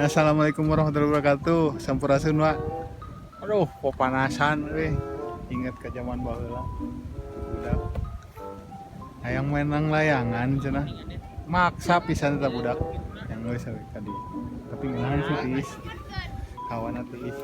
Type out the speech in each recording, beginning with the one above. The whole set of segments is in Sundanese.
Assalamualaikum warahmatullahi wabarakatuh. Sampurasun, Wak. Aduh, panasan weh. Ingat ke zaman baheula. Budak. Hayang menang layangan cenah. Maksa pisan eta budak. Yang geus we tadi. Tapi ngeunahan sih tiis. Kawana tiis.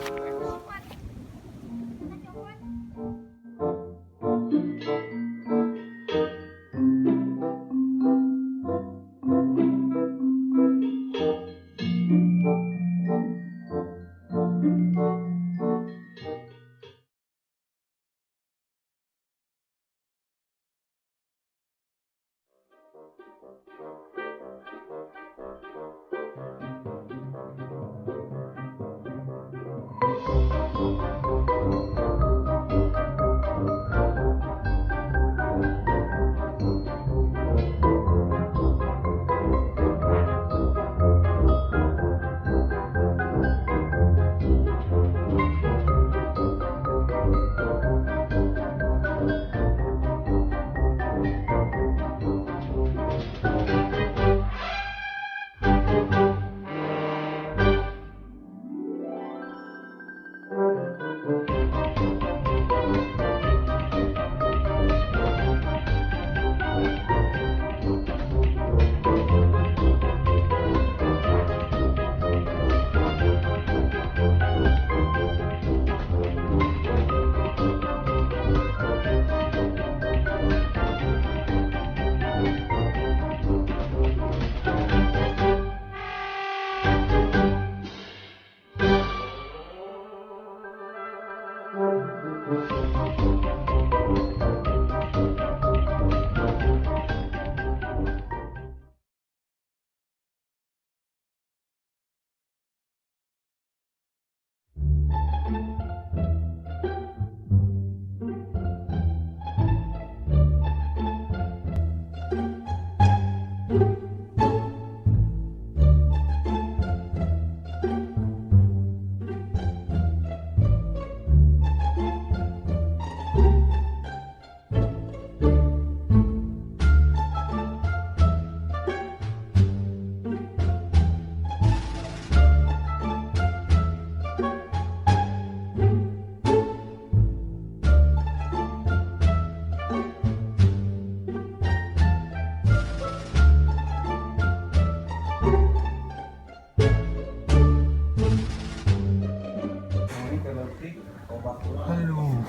Aduh.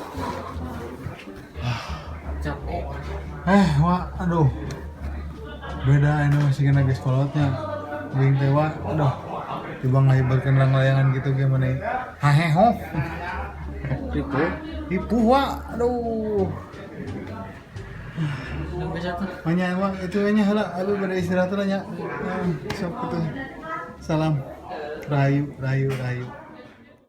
Capek. Eh, Wak, aduh. Beda ini masih kena geus kolotnya. Geuing teh, Wak, aduh. Coba ngahibarkeun layangan gitu gimana? Haheho. Ribu. Ripuh, Wak. Aduh. Nunggu satu. Manya, Wak, itu nya heula, aduh pada istirahat lah nya. Sok gitu. Salam. Rahayu, rahayu, rahayu.